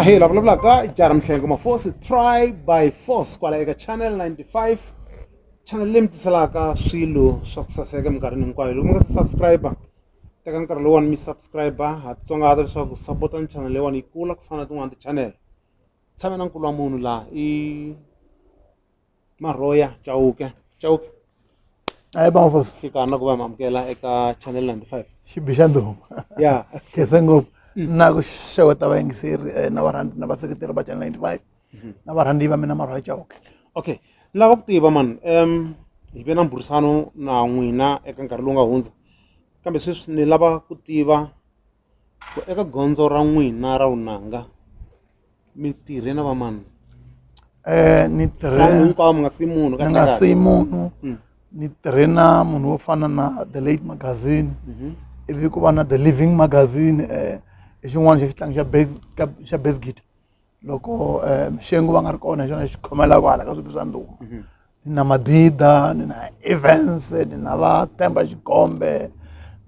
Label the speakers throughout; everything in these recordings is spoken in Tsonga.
Speaker 1: Ahe la vulavulaka Jara Mhlengo Mafosi try by force kwala eka channel 95 channel leyi mi tiselaka swilo swa ku saseka minkarhini hinkwayo. Loko mi nga se subscribe, teka nkarhi lowuwani mi subscribe. Ha titsongahata leswaku sapotani channel leyiwani yi kula ku fana na tin'wana ti-channel. Tshame na nkulu wa munhu laha i Maroya Chauke. Chauke.
Speaker 2: Ayi bafos.
Speaker 1: Xikana ku va mi amukela eka channel 95.
Speaker 2: Xibi xa ndhuma.
Speaker 1: Ya.
Speaker 2: Khensa ngopfu. Na ku xeweta vayingiseri na varhandzi na vaseketeri va channel 95 na varhandzi va mina Maroya Chauke.
Speaker 1: Okay. Ni lava ku tiva man, hi ve na mbhurisano na n'wina eka nkarhi lowu nga hundza. Kambe sweswi ni lava ku tiva ku eka gondzo ra n'wina ra vunanga mi tirhe na vamani?
Speaker 2: Ni tirhe
Speaker 1: hinkwavo, mi nga siyi munhu.
Speaker 2: Ni nga siyi munhu. Ni tirhe na munhu wo fana na The Late Magazine, ivi ku va na The Living Magazine, i xin'wana xa xitlangi xa bass, xa bass guitar. Loko Mshengu va nga ri kona, hi xona xi khomelaka hala ka swibi swa ndhuma. Ni na Madida, ni na Evans, ni na va Themba Xigombe,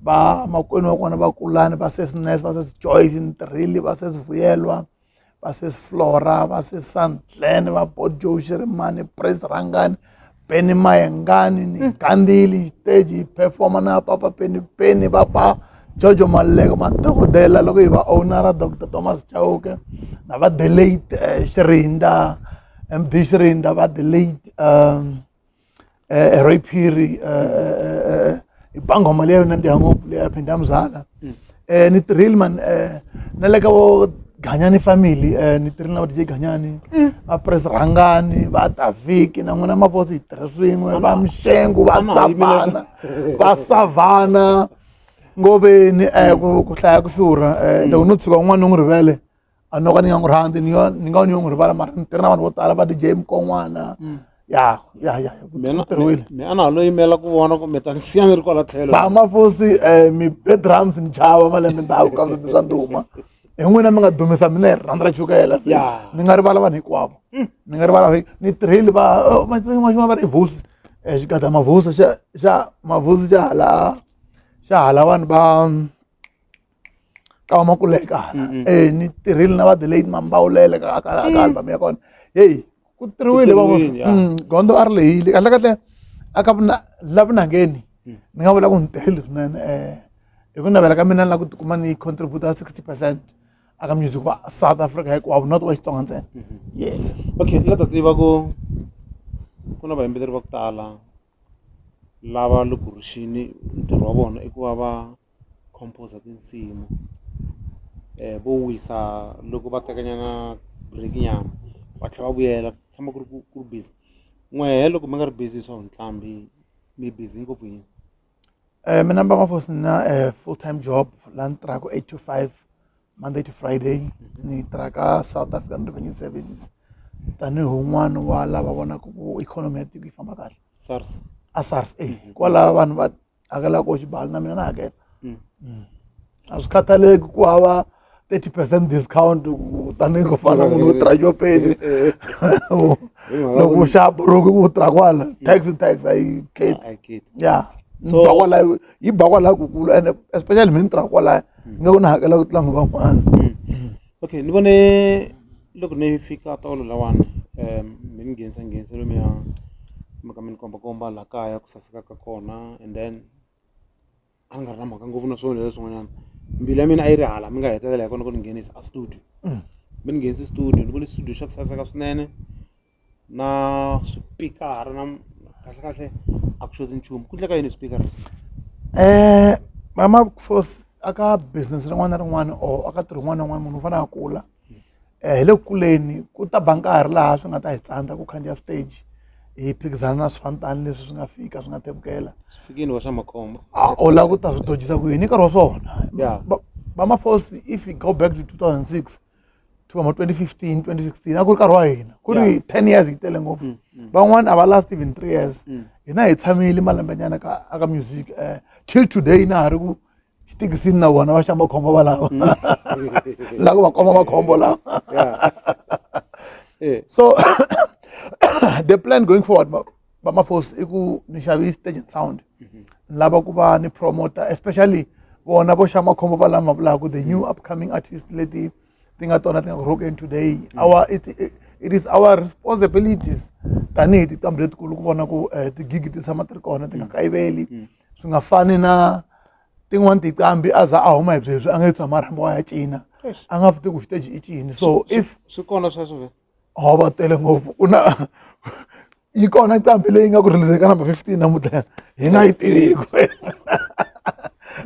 Speaker 2: va makwenu wa kona va Kulani, va Sis Ness, va Sis Joyce, ni tirhile va Sis Vuyelwa, va Sis Flora, va Sis Sandlen, va Bojo Shirimani, Praise Rangani, Penny Mayengani. Ni gandili xiteji hi performa na Papa Penny Penny, va pa Jojo Maluleke, madokodela loko hi va owner Dr Thomas Chauke, na va the late Shirinda, MD Shirinda, va the late Roy Phiri, hi ba nghoma leyo nandziha ngopfu leya Phinda Mzala. Ni tirhile man na le ka vo Ganyani family, ni tirhile na va DJ Ganyani, va Press Rhangani, va Tafiki na n'wina Mafosi hi tirhe swin'we, va Mshengu, va Savana, va Savana Ngoveni, ku hlaya ku hlurha. Loko no tshuka un'wana ni n'wi rivele, a no ka ni nga n'wi rhandzi, ni yo ni nga ni yo n'wi rivala, mara ni tirha na vanhu vo tala, va DJ Mkon'wana. Ya, ku tirhiwile.
Speaker 1: Me a na ha lo yimela ku vona ku mi ta ni siya ni ri kwala tlhelo.
Speaker 2: Va Mafosi, mi be drums, ni chava malembe ndzhaku ka swilo swa ndhuma. Hi n'wina mi nga dumisa mina hi rirhandzu ra chukela. Se ni nga rivala vanhu hinkwavo, ni nga rivala. Ni tirhile va va va ri Vusi, xigada Mavusi, xa Mavusi, xa hala, xa hala vanhu va ka va Makuleka hala. Ni tirhile na va the late Mambawulele ka album ya kona. Heyi, ku tirhiwile va
Speaker 1: tirhiwile, ya.
Speaker 2: Gondzo a ri lehile kahle kahle aka la vunangeni. Ni nga vula ku ni tirhile swinene, hi ku navela ka mina ni lava ku tikuma ni contribute 60% aka music wa South Africa hinkwavo, not wa Xitsonga ntsena. Yes.
Speaker 1: Okay, ni la ta tiva ku ku na vayimbeleri va ku tala lava loko rixini ntirho wa vona i ku va va composer tinsimu, vo wisa loko va tekanyana break nyana va tlhela va vuyela, tshama ku ri ku ri busy. N'wehe loko mi nga ri busy swa nqambi, mi busy ngopfu yini?
Speaker 2: Mina va Mafosi na full time job laha ni tirhaka 8 to 5, Monday to Friday. Ni tirha ka South African Revenue Services tanihi wun'wani wa lava vonaka ku ikhonomi ya tiko yi famba kahle.
Speaker 1: SARS.
Speaker 2: A SARS, e kwalaho vanhu va hakelaka koho xibalo, na mina na hakela. A swi khathaleki ku hava 30% discount, ku tanihi ku fana munhu wo tirha xopeni, loko u xava buruku ku tirha kwala, tax a yi kheti. Ya, ni ba kwalayo, yi ba kwalaya kukulu, ene especially mi ni tirha kwalaya, ni nga ku ni hakela ku tlula van'wana.
Speaker 1: Okay, ni vone loko ni fika tolo lawani, mi ni nghenisa nghenisa lomuya, mi ka mi ni kombakomba laha kaya ku saseka ka kona, and then a ni nga ri na mhaka ngopfu na swona leswin'wanyana. Mbilu ya mina a yi ri hala mi nga hetelela hi kona ku ni nghenisa a studio. Mi ni nghenise studio, ni vone studio xa ku saseka swinene na swipikara na kahle kahle a ku xoti nchumu. Ku endleka yini hi swipikara?
Speaker 2: Mama Force, aka business rin'wana na rin'wana or aka ntirho wun'wana na wun'wana, munhu u fanele a kula. Hi le ku kuleni, ku ta ba nkarhi laha swi nga ta hi tsandza ku khandziya stage hi phikizana na swifantani leswi swi nga fika swi nga tevukela.
Speaker 1: Swi fikini va xa makhombo.
Speaker 2: U lava ku ta swi dojisa ku yini nkarhi wa swona. Va Mafosi, if you go back to 2006 to ma 2015, 2016, a ku ri nkarhi wa hina, ku ri 10 years yi tele ngopfu. Van'wani a va last even 3 years. Hina hi tshamile malembenyana ka aka music, till today na ha ri ku xitekisini na vona va xa makhombo valava la ku va komba makhombo lawa. So the plan going forward, va Mafosi, i ku ni xavi stage and sound. Ni lava ku va ni promoter especially vona vo xa makhombo va lama vulaka the new upcoming artist leti. ti nga tona ti nga ku rhokeni today. Our it, it, it is our responsibilities tanihi tinqambi letikulu ku vona ku tigigi ti tshama ti ri kona ti nga kayiveli. Swi nga fani na tin'wani tinqambi a za a huma hi byebyi a nga tshama a rhambiwa ya cina, a nga swi tivi ku xiteji i cini. So if
Speaker 1: swi kona sweswo ve
Speaker 2: ho va tele ngopfu ku na yi kona nqambi leyi nga ku release ka number 15 namuntlha hi nga yi tiviku.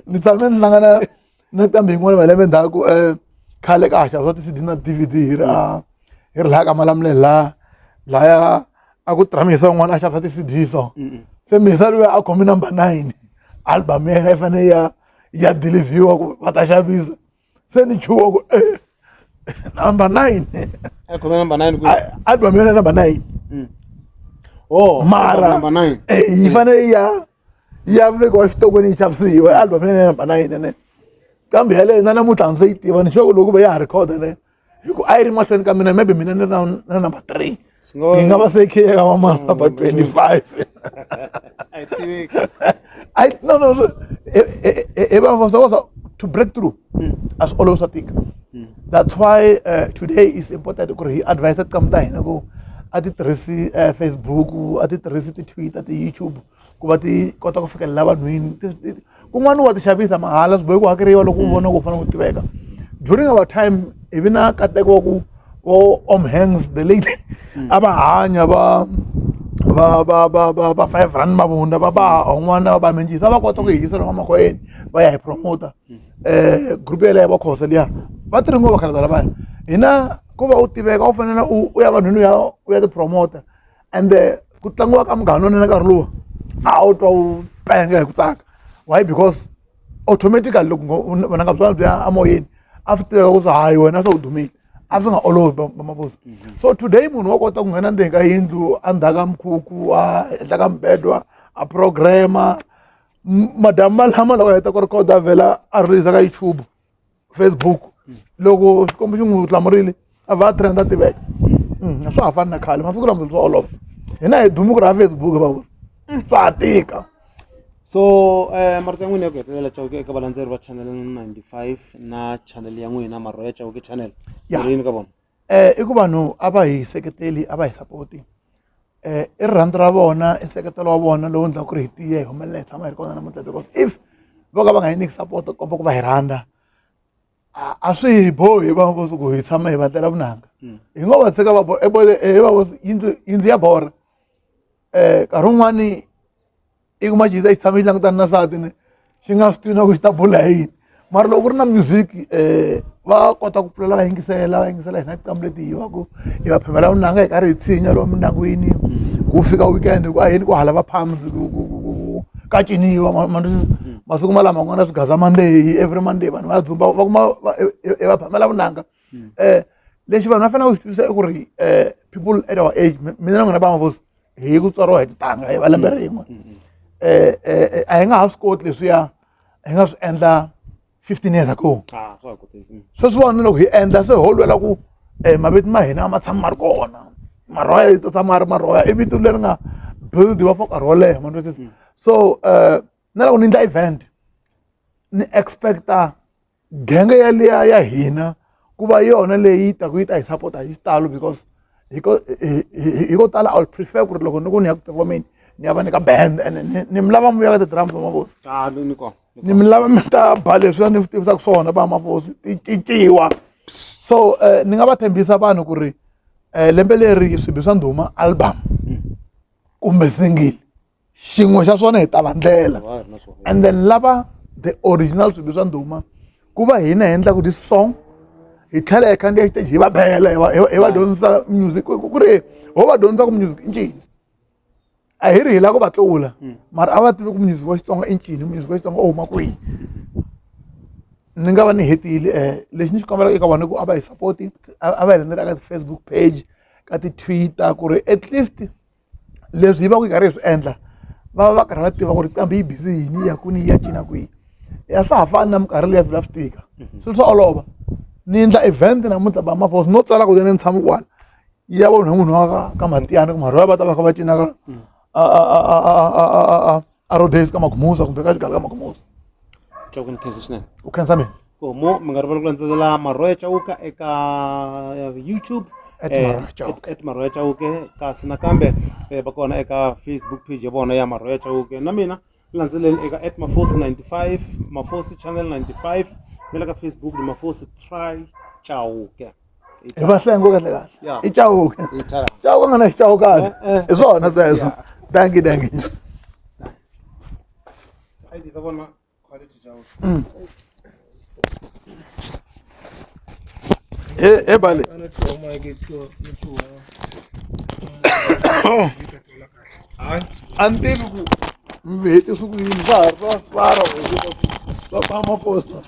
Speaker 2: Ni tshame ni hlangana na nqambi yin'wana malembe ndzhaku, khale ka ha xava swa ti-CD na DVD, hi ri a hi ri laha ka Malamulele, laha laya a ku tirha mihisa un'wana a xavisa ti-CD. So se mihisa luya a khome number 9 album ya yena yi fanele ya deliver ku va ta xavisa. Se ni chuha ku number 9.
Speaker 1: A khome number 9 ku
Speaker 2: album ya yena number 9.
Speaker 1: Oh.
Speaker 2: Mara
Speaker 1: number 9.
Speaker 2: Yi fanele ya vekiwa xitokweni yi xavisiwa album ya yena number 9 ne. Kambe yaleyo na namuntlha ndzi yi tiva ni sure ku loko va ya ha rhekhoda ne, hi ku a yi ri mahlweni ka mina, maybe mina ni ri na number 3, yi nga va se khiye ka va number 25.
Speaker 1: A yi tiveki.
Speaker 2: I no no i va va to break through a swi olovi, swa tika. That's why today is important ku ri hi advise tinqambi ta hina ku a ti tirhisi Facebook, a ti tirhisi ti-Twitter, ti-YouTube ku va ti kota ku fikelela vanhwini. Kun'wana wa ti xavisa mahala, swi bohi ku hakeriwa loko u vona ku u fanele ku tiveka. During our time hi vi na nkateko wa ku vo Om Hanks the late a va hanya, va R5 Mabunda, va un'wana va Menjisa, va kota ku hi yisa lomu makhwayeni va ya hi promoter. Group yeleyo va Khosa liya va tirhi ngopfu khale lavaya. Hina ku va u tiveka u fanele u ya vanhwini u ya ti promoter, ende ku tlangiwa ka Munghana Lonene nkarhi luwa a wu twa wu penga hi ku tsaka. Why? Because automatically loko vunanga byona byi ya emoyeni a swi tiveka ku swi hayi wena se u dumile. A swi nga olovi vamavusi. So today munhu wa kota ku nghena ndzeni ka yindlu, endzhaku ka mukhukhu, a henhla ka mbedwa, a programa madamu malama, loko a heta ku rhekhoda a vhela a release ka YouTube, Facebook. Loko Xikwembu xi n'wi hlamurile a va a trend, a tiveka. A swa ha fani na khale, masiku lama swa olova. Hina hi dumi ku ri ha Facebook vavusi, swa ha tika.
Speaker 1: So marito ya n'wina ya ku hetelela, Chauke, eka valandzeri va channel 95 na channel ya n'wina Marho ya Chauke channel, ri yini ka vona?
Speaker 2: I ku vanhu a va hi seketeli, a va hi support. I rirhandzu ra vona, i nseketelo wa vona lowu endlaka ku ri hi tiya, hi humelela, hi tshama hi ri kona namuntlha, because if vo ka va nga hi nyiki support komba ku va hi rhandza, a swi hi bohi va ku hi tshama hi vatlela vunanga. Hi ngo va tshika va va yindlu ya borha. Nkarhi wun'wani i kuma xiyisa xi tshame xi langutana na nsati ni xi nga swi tivi na ku xi ta bula hi yini, mara loko ku ri na music va kota ku pfulela va yingisela, va yingisela hina tinqambi leti hi va ku hi va phemela vunanga, hi karhi hi tshinya lomu mindyangwini. Ku fika weekend ku aheni ku hala va palms ku ka ciniwa. Masiku malama ku nga na swigaza Monday, every Monday vanhu va dzumba, va kuma hi va phamela vunanga. Lexi vanhu va fanele ku xi twisisa i ku ri people at our age, mina na n'wina va mavosi, hi ku tswariwa hi titanga hi va lembe rin'we, a hi nga ha swi koti leswiya hi nga swi endla 15 years ago.
Speaker 1: Ah, swa ha koteki.
Speaker 2: Sweswiwani loko hi endla se ho lwela ku mavito ma hina ma tshama ma ri kona. Marhoya yi ta tshama ma ri Marhoya, i vito leri nga buildiwa for nkarhi wo leha, ma twisisa. So na loko ni endla event ni expecta genge yaliya ya hina ku va yona leyi taku yi ta hi sapota hi xitalo, because hi ko tala I will prefer ku ri loko ni ku ni ya ku performeni ni ya va ni ka band, and ni mi lava mi vuya ka ti-drums va mavosi.
Speaker 1: Ah, ni kona.
Speaker 2: Ni mi lava mi ta ba leswiya ni tivisaka swona va mavosi ti cinciwa. So ni nga va tshembisa vanhu ku ri lembe leri Swibi swa Ndhuma album kumbe single, xin'we xa swona hi ta va ndlela, and then lava the original Swibi swa Ndhuma ku va hina hi endlaku this song, hi tlhela hi khandziya xiteji hi va bela, hi va dyondzisa music, ku ri ho va dyondzisa ku music i ncini. A hi ri hi lava ku va tlula, mara a va tivi ku music wa Xitsonga i ncini, music wa Xitsonga u huma kwihi. Ni nga va ni hetile. Lexi ni xi kombelaka eka vona i ku a va hi support, a va hi landzela ka ti-Facebook page, ka ti-Twitter, ku ri at least leswi hi va ku hi karhi hi swi endla va va va karhi va tiva ku ri nqambi yi busy yini, yi ya kwini, yi ya cina kwihi. A swa ha fani na minkarhi liya swi tika, swilo swa olova. Ni endla event namuntlha ba mafosi no tsala ku ni tshama kwala ya vona munhu wa ka Matiyani ku marhoya va ta va kha va cina ka a Rodays ka Magumuza kumbe ka Xigala ka Magumuza.
Speaker 1: Chauke, ni khensa swinene.
Speaker 2: U khensa mina.
Speaker 1: Komo mi nga rivali ku landzelela Maroya Chauke eka YouTube.
Speaker 2: At Maroya Chauke.
Speaker 1: At Maroya Chauke, kasi nakambe va kona eka Facebook page ya vona ya Maroya Chauke. Na mina landzeleni eka at Mafosi 95, Mafosi Channel 95, na le ka Facebook ni Mafosi Try Chauke.
Speaker 2: Hi Vahlengo kahle kahle.
Speaker 1: Yeah.
Speaker 2: I Chauke.
Speaker 1: I Chauke.
Speaker 2: Chauke nga na xichawukana. I swona sweswo. Thank you, thank you.
Speaker 1: ID ta vona quality Chauke.
Speaker 2: He bale. A ni tivi ku mi hetise ku yini swa ha ri swa sala or swa swa maposa.